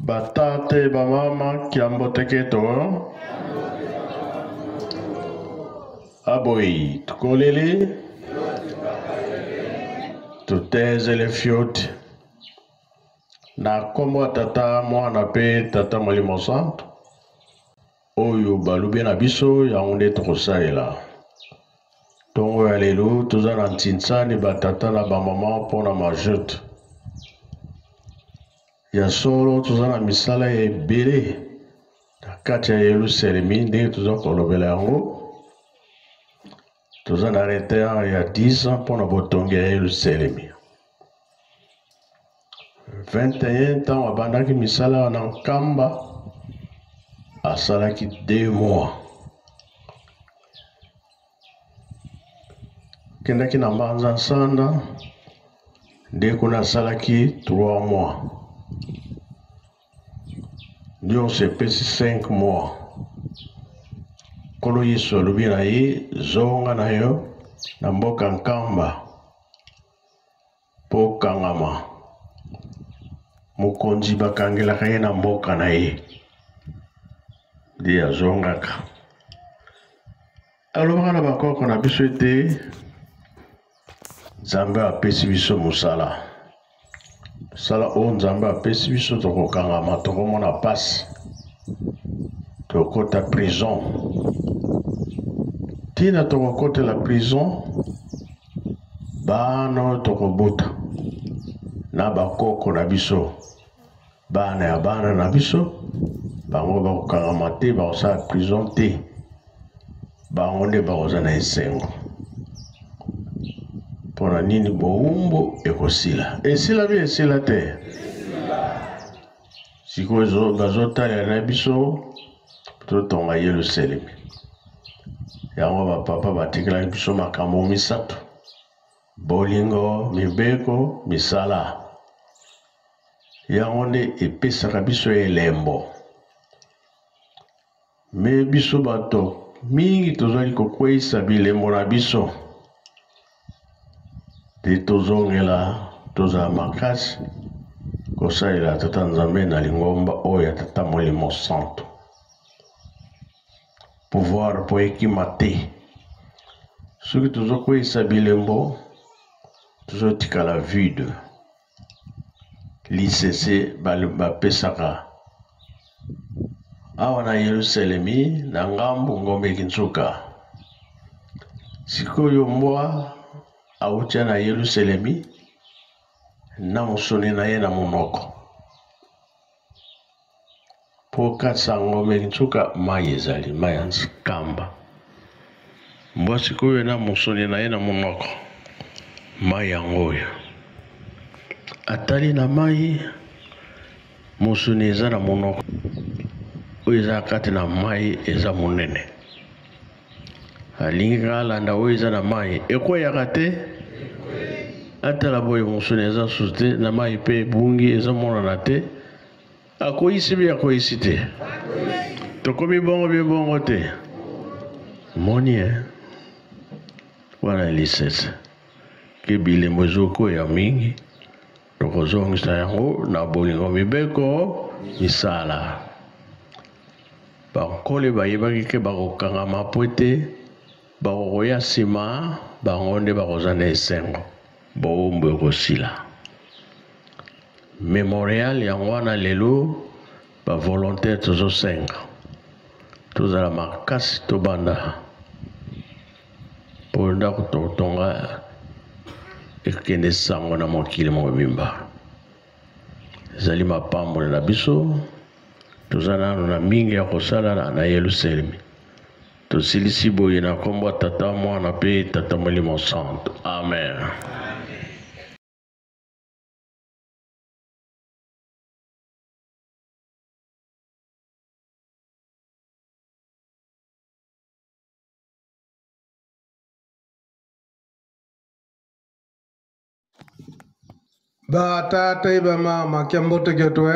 Batate bamama kiambote keto. Aboyi tukolele tutezele fioti na nkombo ya tata mwana mpe tata molimo santu oyo balobi na biso yango nde tokosalela ntongo ya lelo toza na ntinsani batata na bamama mpo na majote Ya solo, toza na misala ya ebele na kati ya Yelusalemi, ndenge toza kolobela yango. Toza na retard ya 10 ans mpo na botongi ya Yelusalemi. 21 ntango abandaki misala na Nkamba, asalaki 2 mois. Kendaki na Mbanza Nsanda nde kuna asalaki 3 mois nyonso epesi 5 mois. Nkolo Yesu alobi na ye zonga na yo na mboka Nkamba mpo okangama. Mokonzi bakangelaka ye na mboka na ye nde azongaka. Alobaka na bakoko na biso ete Nzambe apesi biso mosala. Mosala oyo Nzambe apesi biso tokokangama, tokomona pasi, tokota prison. Ntina tokokotela prison, bana oyo tokobota na bakoko na biso, bana ya bana na biso, bango bakokangama te, bakosala prison te, bango nde bakoza na esengo. Mpo na nini bowumbu ekosila? Esila bi esila te? Sikoyo bazotalela na biso totonga Yelusalemi. Yango bapapa batikelaki biso makambo misato: bolingo, mibeko, misala. Yango nde epesaka biso elembo. Me biso bato mingi tozali kokweisa bilembo na biso te. Tozongela, tozala makasi kosalela Tata Nzambe na lingomba oyo ya Tata Molimo Santo. Pouvoir mpo ekima te. Soki tozokweisa bilembo, tozotikala vide. Lisese bapesaka awa na Yelusalemi na ngambo ngombe kinsuka. Sikoyo mbwa awutia na Yelusalemi na mosuni na ye na monoko. Mpo kati ya ngombe nsuka mai ezali mai ya nkamba. Mbwa sikoyo na mosuni na ye na monoko, mai yango oyo atali na mai, mosuni eza na monoko oyo eza kati na mai eza monene. Alingi kaka alanda oyo eza na mai, ekweyaka te. Atala boye, mosuni eza susu te na mai mpe ebungi, ezomonana te. Akweyisi bi akweyisi te? Tokomi bongo bi bongo te? Moni e wana lisese ke bilembo ezokwea mingi, tokozongisa yango na bolingo, mibeko, misala. Bankole bayebaki ke bakokangama mpo ete bakokoya nsima, bango nde bakoza na esengo, bowumbu ekosila. Memorial yango wana lelo ba volontaire tozosenga tozala makasi, tobanda mpo ndako totonga ekende sango na mokili mobimba. Ezali mapamboli na biso. Toza nano na mingi ya kosala na Yelusalemi. Tosilisi boye na nkombo ya Tata, Mwana mpe Tata Molimo Santo. Amen. Ba tata e ba mama kia mbote kyotwe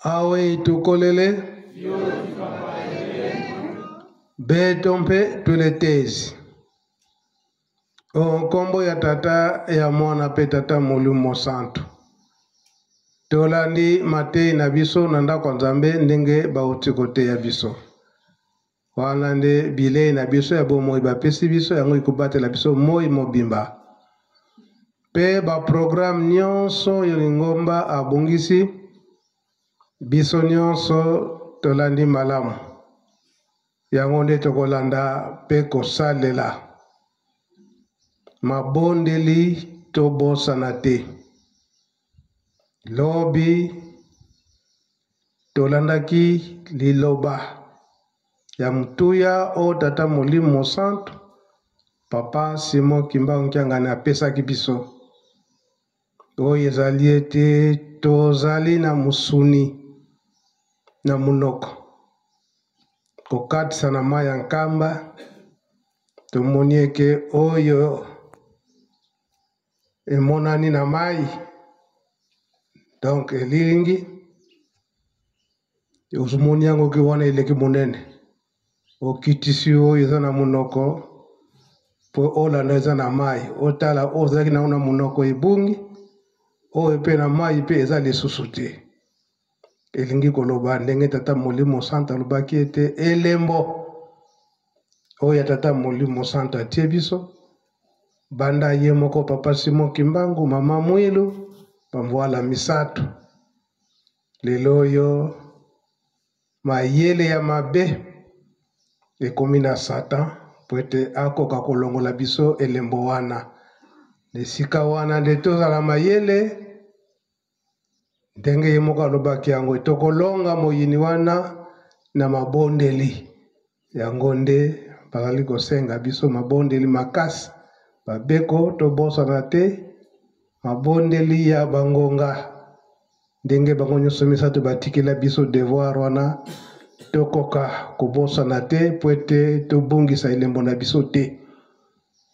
awe tukolele beto mpe tuletezi o nkombo ya Tata ya Mwana mpe Tata Molimo Santu. Tolandi mateyi na biso na ndako ya Nzambe ndenge bauti koteya biso. Wana nde bilei na biso ya bomoi bapesi biso, yango ekobatela biso moi mobimba. Mpe baprograme nyonso oyo lingomba abongisi, biso nyonso tolandi malamu. Yango nde tokolanda mpe kosalela. Mabondeli tobosana te. Lobi tolandaki liloba ya motuya oyo Tata Molimo Mosantu, Papa Simon Kimbangu Kiangani apesaki biso. Oyo ezali ete tozali na mosuni na monoko kokatisa na mai ya Nkamba, tomoni eke oyo emonani na mai, donc elilingi ozomoni yango ke wana eleki monene, okitisi oyo eza na monoko mpo olanda eza na mai, otala oyo ozalaki nango na monoko ebungi, oyo mpe na mai mpe eza lisusu te. Elingi koloba ndenge Tata Molimo Santu alobaki ete elembo oyo ya Tata Molimo Santu atie biso banda ye moko Papa Simon Kimbangu, Mama Mwilu, bamvwala misato. Lelo oyo mayele ya mabe ekomi na Satan mpo ete akoka kolongola biso elembo wana. Na esika wana nde tozala mayele ndenge ye moko alobaki yango, tokolonga moyini wana na mabondeli. Yango nde bazali kosenga biso mabondeli makasi, babeko tobosana te mabondeli ya bangonga, ndenge bango nyonso misato batikela biso devoir wana, tokoka kobosana te mpo ete tobungisa elembo na biso te,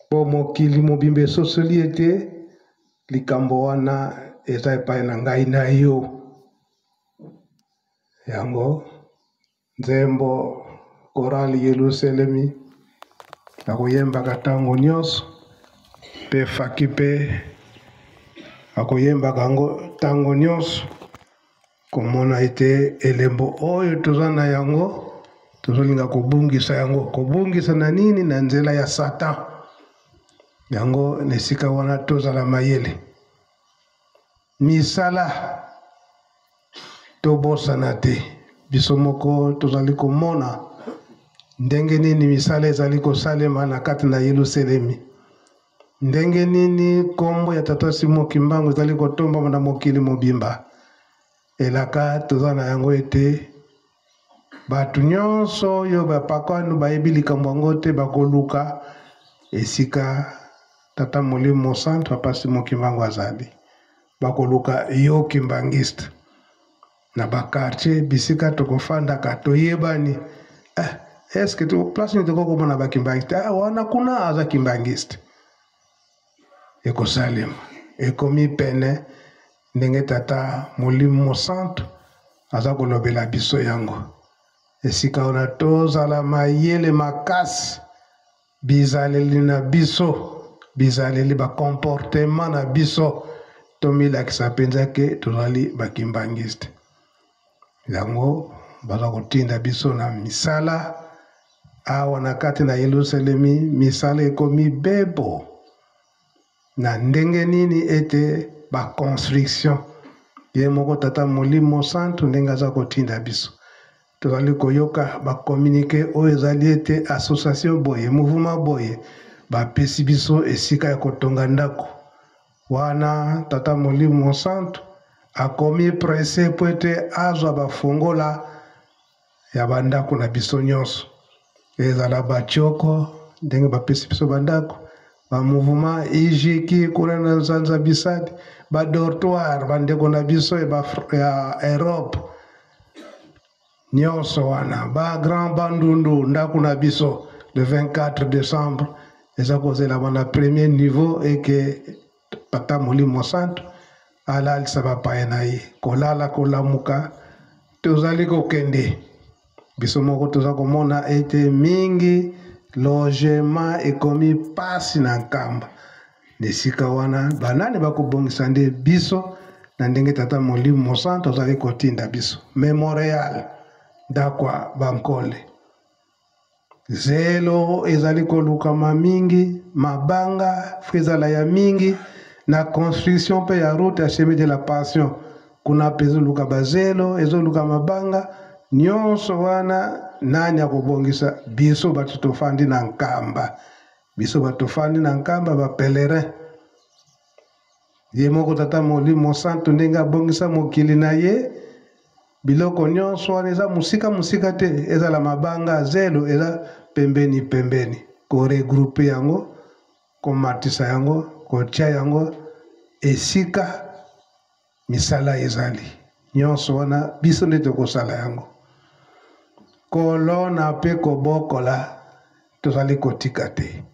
mpo mokili mobimba esosoli ete likambo wana eza epai na ngai na yo. Yango nzembo Chorale Yelusalemi akoyembaka ntango nyonso, mpe Faki mpe akoyembaka yango ntango nyonso, komona ete elembo oyo toza na yango tozolinga kobungisa yango. Kobungisa na nini? Na nzela ya Satan. Yango na esika wana tozala mayele. Misala tobosana te, biso moko tozali komona ndenge nini misala ezali kosalema na kati na Yelusalemi, ndenge nini nkombo ya Tata Simon Kimbangu ezali kotombama na mokili mobimba. Elaka toza na yango ete bato nyonso oyo bapakano bayebi likambo yango te bakoluka esika Tata Molimo Mosantu Papa Simon Kimbangu azali. Bakoluka yo Kimbanguiste na ba quartier bisika tokofandaka toyebani. Est-ce que place nini tokoki komona ba Kimbanguiste? Wana kuna aza Kimbanguiste. Ekosalema, ekomi pene ndenge Tata Molimo Mosantu aza kolobela biso yango. Esika wana tozala mayele makasi, bizaleli na biso, bizaleli ba comportement na biso, tomilakisa mpenza ke tozali ba Kimbanguiste. Yango baza kotinda biso na misala awa na kati na Yelusalemi, misala ekomi bebo. Na ndenge nini ete ba construction ye moko Tata Molimo Santu ndenge aza kotinda biso, tozali koyoka ba communiqué oyo ezali ete association boye, mouvement boye bapesi biso esika ya kotonga ndako. Wana Tata Molimo Santu akomi presse po ete azwa bafongola ya bandako na biso nyonso, ezala batioko ndenge bapesi biso bandako, ba mouvement ijiki kuna na Nzanza Bisadi, ba dortoir bandeko na biso ya Europe nyonso wana, ba Grand Bandundu ndako na biso le 24 décembre eza kozela wana premier niveau eke Tata Molimo Santu alalisa bapaya na ye, kolala kolamuka tozali kokende. Biso moko toza komona ete mingi logement ekomi pasi na Nkamba. Na esika wana banani bakobongisa nde biso? na ndenge Tata Molimo Mosantu azali kotinda biso. Memorial, ndako ya bankole. Zelo ezali kolukama mingi, mabanga fo ezala ya mingi na construction mpe ya route ya chemin de la passion. Kuna mpe ezoluka bazelo, ezoluka mabanga, nyonso wana nani akobongisa? Biso bato tofandi na Nkamba, biso bato tofandi na Nkamba, ba pèlerin. Ye moko Tata Molimo Santu ndenge abongisa mokili na ye, biloko nyonso wana eza mosika mosika te, ezala mabanga, zelo eza pembeni pembeni. Koregroupe yango, komatisa yango, kotia yango esika misala ezali. Nyonso wana biso nde tokosala yango. Kolona mpe kobokola tozali kotika te.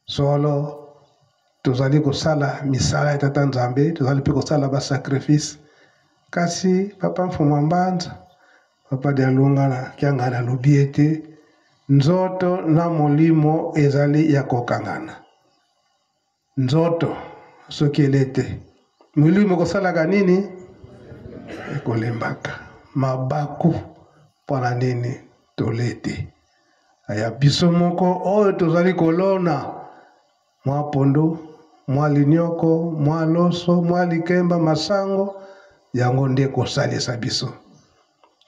Solo tozali kosala misala ya Tata Nzambe, tozali mpe kosala ba sacrifice. Kasi Papa Mfuma Mbanza, Papa Dialungana Kiangani alobi ete nzoto na molimo ezali ya kokangana. Nzoto soki ele te, molimo ekosalaka nini? Ekolembaka. Mabaku mpo na nini tole te? Ya biso moko oyo tozali kolona mwa pondu, mwa linioko, mwa loso, mwa likemba, masango, yango nde kosalisa biso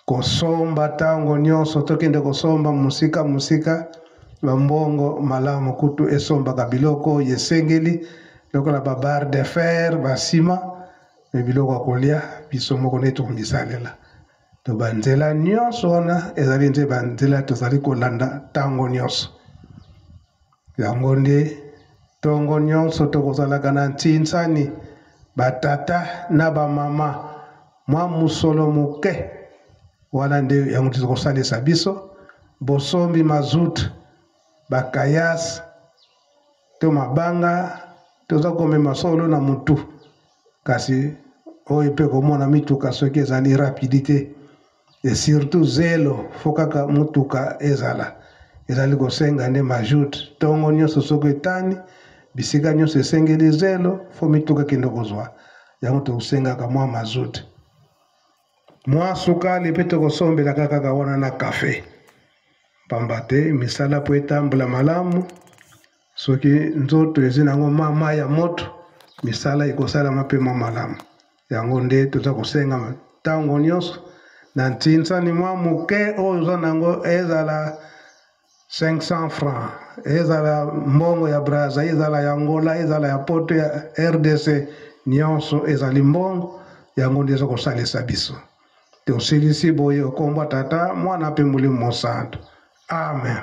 kosomba ntango nyonso. Tokende kosomba mosika mosika, bambongo malamu kutu esombaka biloko oyo esengeli, lokola ba barre de fer, basima, me biloko ya kolia biso moko nde tokomisalela. To banzela nyonso wana ezali nde banzela tozali kolanda ntango nyonso. Yango nde ntongo nyonso tokozalaka na ntinsani, batata na bamama, mwa mosolo moke wana nde yango tokosalisa biso bosombi mazout, bakayas to mabanga toza komema solo na mutu. Kasi oyo mpe komona mituka soki ezali rapidité et surtout zelo, fo kaka mutuka ezala ezali kosenga nde majoute. Ntongo nyonso soki etani, bisika nyonso esengeli zelo, fo mituka kende kozwa yango. Tokosengaka mwa mazout, mwa sukali mpe tokosombelaka kaka wana na kafe, pamba te misala mpo etambola malamu, soki nzoto ezi nango mwa mai ya moto, misala ekosalama mpe mwa malamu. Yango nde toza kosenga ntango nyonso na ntinsani mwa moke oyo oza nango, ezala 500 francs, ezala mbongo ya Braza, ezala ya Angola, ezala ya Poto, ya RDC, nyonso ezali mbongo. Yango nde eza kosalisa biso. Tosilisi boye okombwa Tata, Mwana mpe Molimo Mosantu. Amen.